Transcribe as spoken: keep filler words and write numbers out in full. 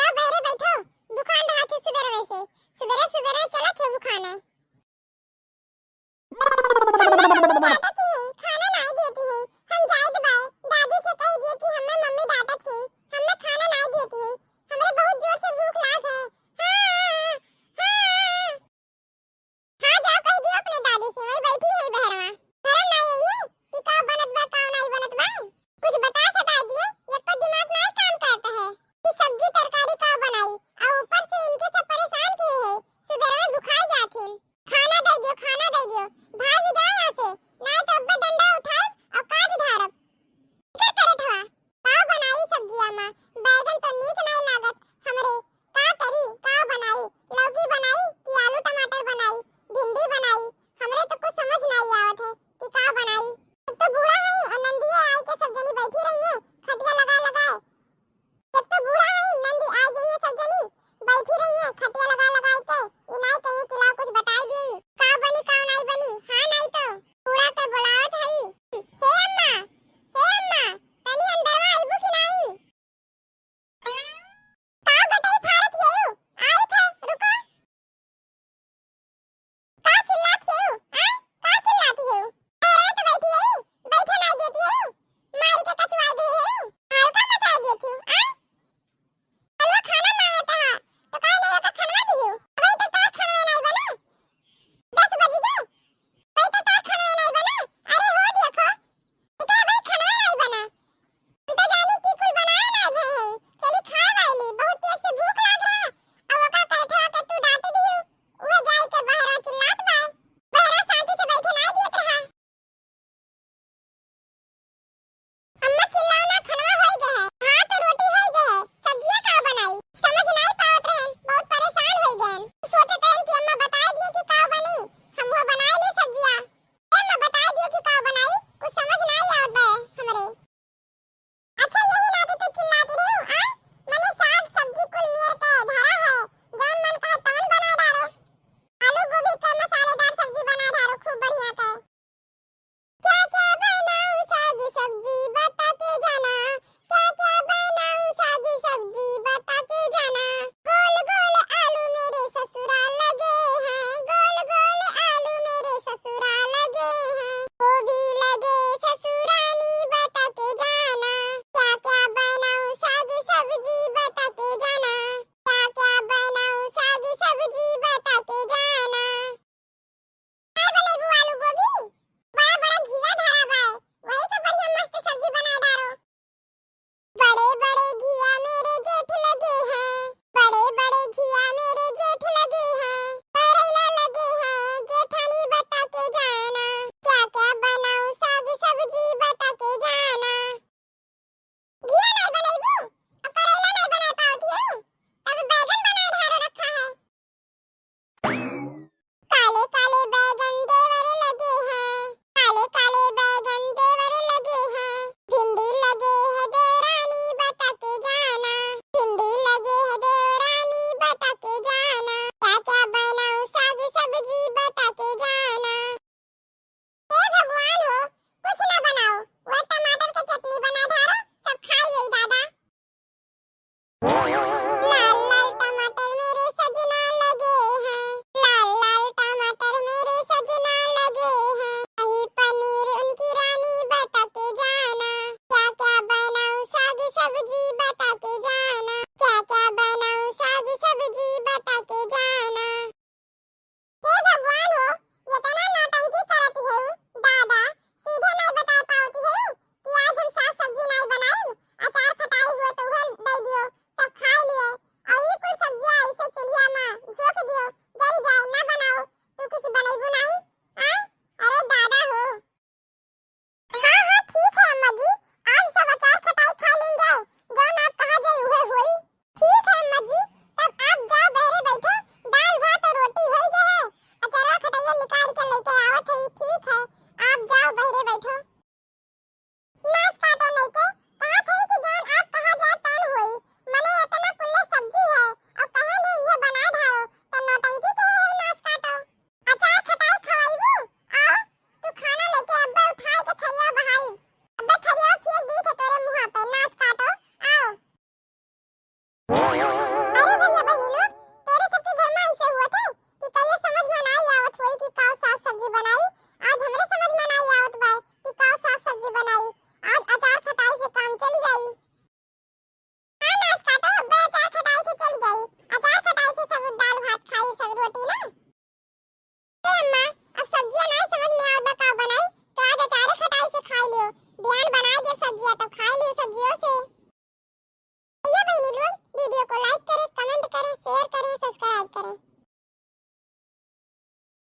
अब बहरे बैठो, भुखान रहा थे सुबेरे से, सुबेरे सुबेरे चला थे भुखान है। हमें मम्मी डांटत ही, खाना नाई देती ही, हम जाइत बाय, दादी से कह दिए कि हमें मम्मी डांटत ही, हमें खाना नाई देती ही, हमरे बहुत जोर से भूख लाग है। हाँ, हाँ, हाँ। हाँ, जाओ कह दियो अपने दादी से, वही बैठी है बहरवा। धरम नाई है ये कि का बनत बा, का नाई बनत बा। कुछ बता सता दिए, एक तो दिमाग नाई काम करता है कि सब्जी तरकारी का बनाई, और ऊपर से इनके सब परेशान किए हैं, सुबह में भुखाई जाथिन। खाना दे दियो, खाना दे दियो, भाग जाओ यहाँ से, नाई तो अब्बे डंडा उठाए और काट ढारब। फिकर करे ठवा, का बनाई सब्जिया मा? बैगन तो नीक नाई लागत हमरे। का करी, का बनाई? लौकी बनाई कि आलू टमाटर बनाई, भिंडी बनाई? हमरे तो कुछ समझ नाई आवत है कि का बनाई। एक तो बूढ़ा है और नंदिये आई के सब जनी बैठी रही है खटिया लगा लगाए। एक तो बूढ़ा है, नंदी आ गई है, सब जनी बैठी रही है खटिया लगा लगाए के। ई नाई कही कि लाओ कुछ बताई दी, का बनी का नाई बनी। हाँ नाई तो बूढ़ा के बुलावत हई। हे अम्मा, हे अम्मा, तनी अंदरवा आइबू कि नाई? का गटई फाड़त हियू? आई थे, रुको। का चिल्लात हियू? आ? का चिल्लात हियू? अरे तो बैठी है, बैठो नाई देती है, मारी के कचवाई दे है, हल्का मचाई देती हूँ, आ? हलवा खाना मांगत हा, तो काहे नहीं ओकर खनवा दियो? अबे तो तोर खनवा नहीं बना। दस बज गए, अबे तो तोर खनवा नहीं बना। अरे हो देखो, इनका भाई खनवा नहीं बना। हम तो जानी कि कुल बनाए नहीं भए हैं। चली खाए वाली, बहुत तेज से भूख लाग रहा। अब ओका कहे ठवा के तू डांट दियो, उहे जाई के बहरा चिल्लात बाय। बहरा शांति से बैठे नहीं दियत रहा। अम्मा चिल्लाओ ना, खनवा होई गए है, भात रोटी होई गए है, सब्जिया का बनाई, समझ नाई पावत रहन, बहुत परेशान होई गए। सोचत रहन कि अम्मा बताई दिए कि का बनी, हम वो बनाई ले सब्जिया। ए अम्मा बताई दियो कि का बनाई, कुछ समझ नाई आवत बे हमरे। अच्छा यही नाते तू चिल्लाती रही हो, आ? मने साग सब्जी कुल मियर के धरा है, जौन मन कहे तौन बनाए डारो। आलू गोभी के मसालेदार सब्जी बनाए डारो, खूब बढ़िया के। क्या क्या बनाऊं साग सब्जी बता के जाना, क्या क्या बनाऊं साग सब्जी बता के जाना। गोल गोल आलू मेरे ससुरा लगे हैं, गोल गोल आलू मेरे ससुरा लगे हैं। गोभी लगे ससुरानी बता के जाना, क्या क्या बनाऊं साग सब्जी बता के जाना, क्या क्या बनाऊं साग सब्जी बता के जाना। काय बनइबू आलू गोभी? बड़ा बड़ा घिया धरा बाय, वही के बढ़िया मस्त सब्जी बनाए डारो। बड़े बड़े घिया मेरे जेठ लगे हैं, बड़े बड़े घिया मेरे जेठ लगे हैं, करैला लगे हैं जेठानी बता के जाना, क्या क्या बनाऊं साग सब्जी बता के जाना। घिया नहीं बनइबू, अब करैला नहीं बनाए पावत हियू, तब बैगन बनाए ढारो रखा है। काले काले बैगन देवर लगे हैं, काले काले बैगन देवर लगे हैं, भिंडी लगे है देवरानी बता के जाना, भिंडी लगे है देवरानी बता